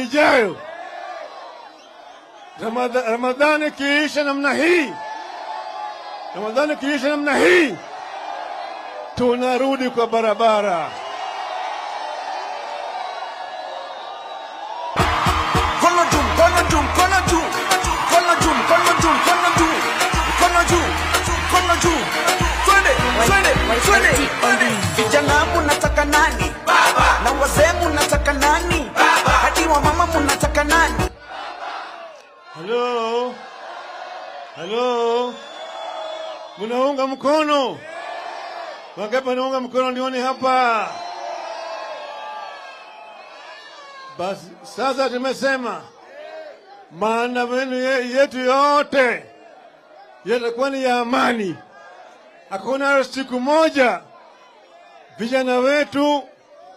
Ijayo Ramadhani kiisha namna hii, Ramadhani kiisha namna hii, tunarudi kwa barabara. Kono juu, kono juu, kono juu, kono juu, kono juu, kono juu, kono juu, kono juu. Twende, twende, twende. Vijana munataka nani? Baba. Na wazee munataka nani? Baba. Hadi wa mama munataka nani? Hello. Hello. Munaunga mkono? Wangapi wanaunga mkono nione hapa? Basi sasa tumesema maandamano yetu yote yatakuwa ni ya amani. Hakuna siku moja vijana wetu,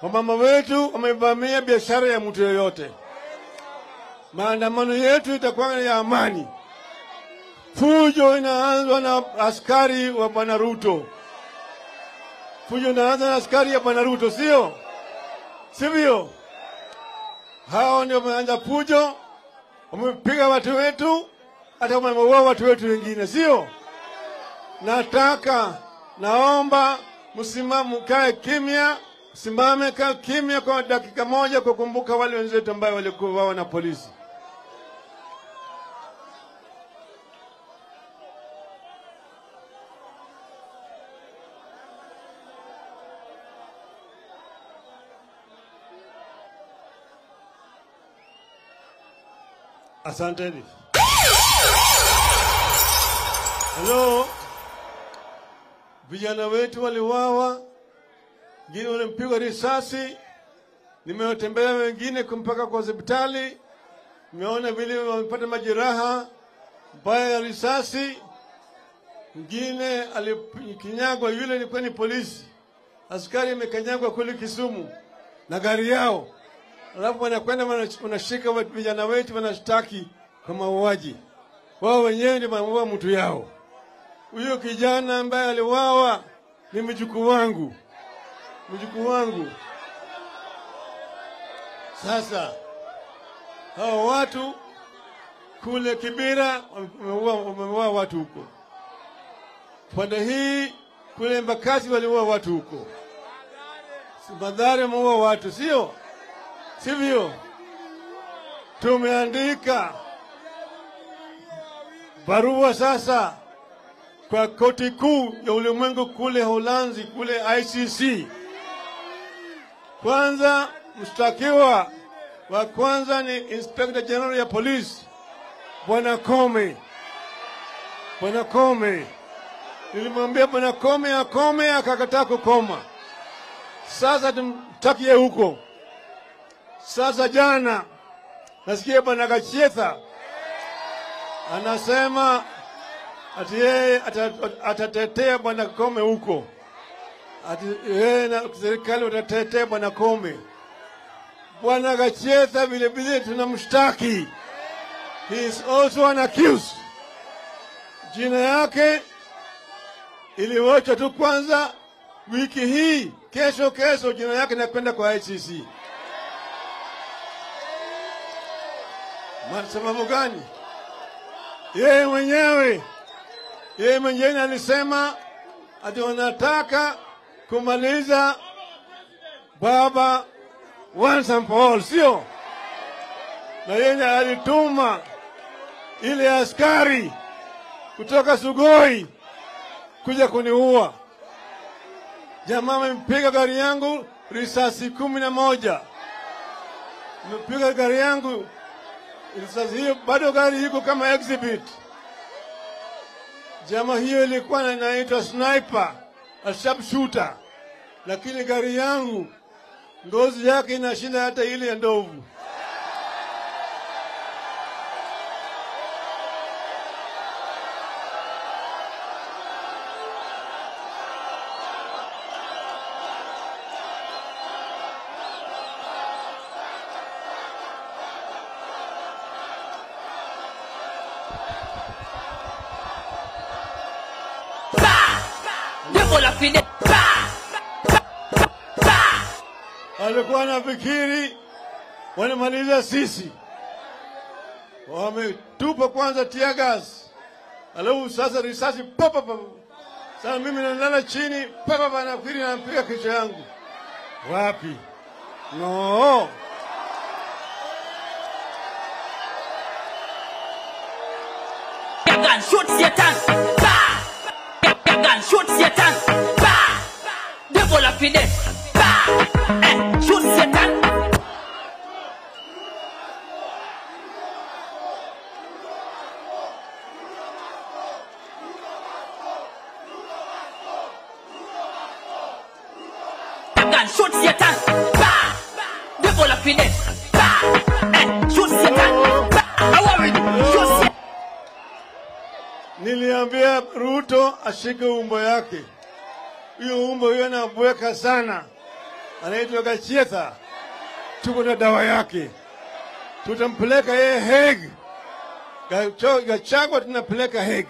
wamama wetu wamevamia biashara ya mtu yoyote. Maandamano yetu itakuwa ya amani. Fujo inaanza na askari wa Bwana Ruto. Fujo inaanza na askari ya Bwana Ruto, sio? Sivyo? Hao ndio wameanza fujo, wamepiga watu wetu, hata wameua watu wetu wengine, sio? Nataka, naomba msimame, mkae kimya, simame kae kimya kwa dakika moja kukumbuka wale wenzetu ambao walikuwa na polisi. Asanteni. Hello. Vijana wetu waliuawa, wengine walimpigwa risasi. Nimewatembelea wengine mpaka kwa hospitali. Nimeona vile wamepata majeraha mbaya ya risasi. Mwingine alikinyagwa, yule ilikuwa ni polisi. Askari amekanyagwa kule Kisumu na gari yao. Alafu wanakwenda wanashika vijana wetu, wanashtaki kwa mauaji. Wao wenyewe ndio wameua mtu yao. Huyo kijana ambaye aliuawa ni mjukuu wangu. Mjukuu wangu. Sasa hao watu kule Kibera wameua watu huko. Pande hii kule Embakasi waliua watu huko. Mathare wameua watu, sio? Sivyo? Tumeandika barua sasa kwa koti kuu ya ulimwengu kule Holanzi, kule ICC. Kwanza mshtakiwa wa kwanza ni Inspector General ya Police, Bwana Kome. Bwana Kome. Nilimwambia Bwana Kome akome, akakataa kukoma. Sasa tumtakie huko. Sasa jana nasikia Bwana Gachetha anasema ati yeye atatetea Bwana Kome huko. Ati yeye na serikali watatetea Bwana Kome. Bwana Gachetha vile vile tunamshtaki. He is also an accused. Jina yake iliwachwa tu kwanza wiki hii, kesho jina yake inakwenda kwa ICC. Sababu gani? Yeye mwenyewe alisema ati wanataka kumaliza baba once and for all, sio? Na yeye alituma ile askari kutoka Sugoi kuja kuniua. Jamaa amempiga gari yangu risasi 11. Amepiga gari yangu risasi hiyo, bado gari iko kama exhibit. Jamaa hiyo ilikuwa inaitwa sniper, a sharpshooter. Lakini gari yangu ngozi yake inashinda hata ile ya ndovu. Alikuwa anafikiri Wanamaliza sisi. Wametupa kwanza tear gas. Alafu sasa risasi papa papa. Sasa mimi nalala chini papa papa, nafikiri nampiga kichwa yangu. Wapi? No. Gun shoot Satan. Bah! Gun shoot Satan. Bah! Devil of death. Bah! Shoot Satan. Gun shoot Satan. Bah! Devil of death. Bah! Shoot Satan. Bah! I worry. Shoot Satan. Niliambia Ruto ashike umbo yake. Hiyo umbo hiyo anabweka sana. Anaitwa Gachietha. Tuko na dawa yake. Tutampeleka yeye Hague. Gachagua tunapeleka Hague.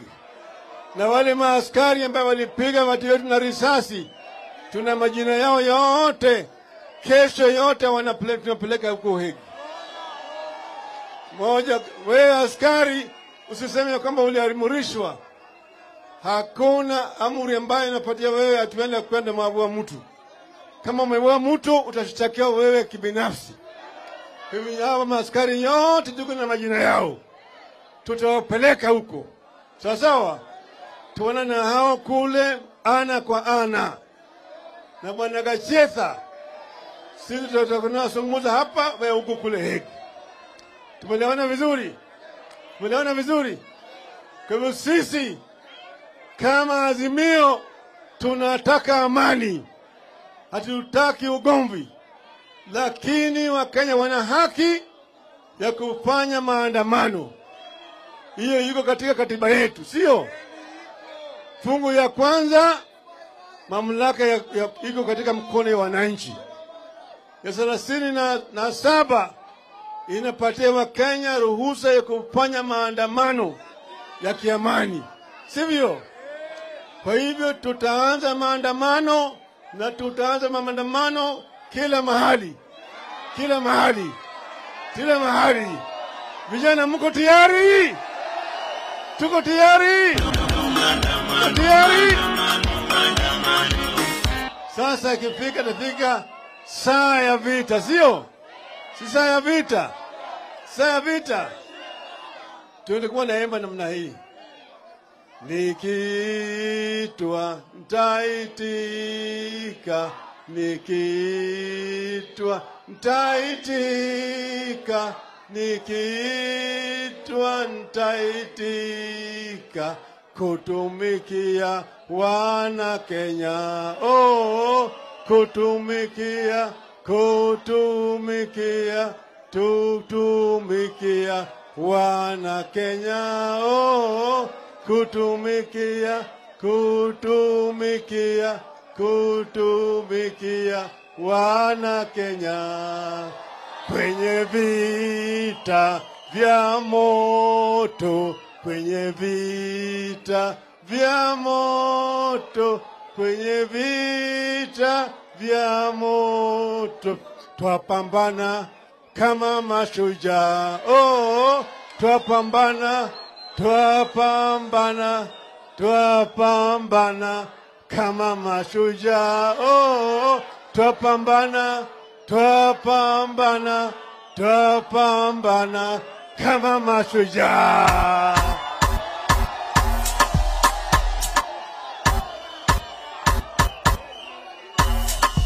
Na wale maaskari ambao walipiga watu wetu na risasi, tuna majina yao yote. Kesho yote wanapeleka, tunapeleka huko Hague. Moja, wewe askari usiseme kwamba uliamrishwa. Hakuna amri ambayo inapatia wewe atuende kwenda maua mtu. Kama umeua mtu utashtakiwa wewe kibinafsi. Hivi hawa maaskari yote tuko na majina yao. Tutawapeleka huko. Sawa sawa? Tuona na hao kule ana kwa ana. Na bwana Gachietha, sisi tutakunazungumza hapa, wewe huko kule Hague. Tumeelewana vizuri? Tumeelewana vizuri? Kwa hivyo sisi kama Azimio tunataka amani. Hatutaki ugomvi. Lakini Wakenya wana haki ya kufanya maandamano. Hiyo iko katika katiba yetu, sio? Fungu ya kwanza, mamlaka iko katika mkono wa wananchi. Ya 37 inapatia Wakenya ruhusa ya kufanya maandamano ya kiamani, sivyo? Kwa hivyo tutaanza maandamano, na tutaanza maandamano kila mahali. Kila mahali. Kila mahali. Vijana mko tayari? Tuko tayari? Tuko tayari? Sasa ikifika tafika saa ya vita, sio? Si saa ya vita. Saa ya vita. Tulikuwa naimba namna hii. Nikiitwa nitaitika, nikiitwa nitaitika, nikiitwa nitaitika, kutumikia wana Kenya. Oh, kutumikia, kutumikia, tutumikia wana Kenya. Oh, kutumikia, kutumikia, kutumikia wana Kenya. Kwenye vita vya moto, kwenye vita vya moto, kwenye vita vya moto, twapambana kama mashujaa. Oh, twapambana, twapambana, twapambana kama mashujaa. Oh, twapambana, twapambana, twapambana kama mashujaa.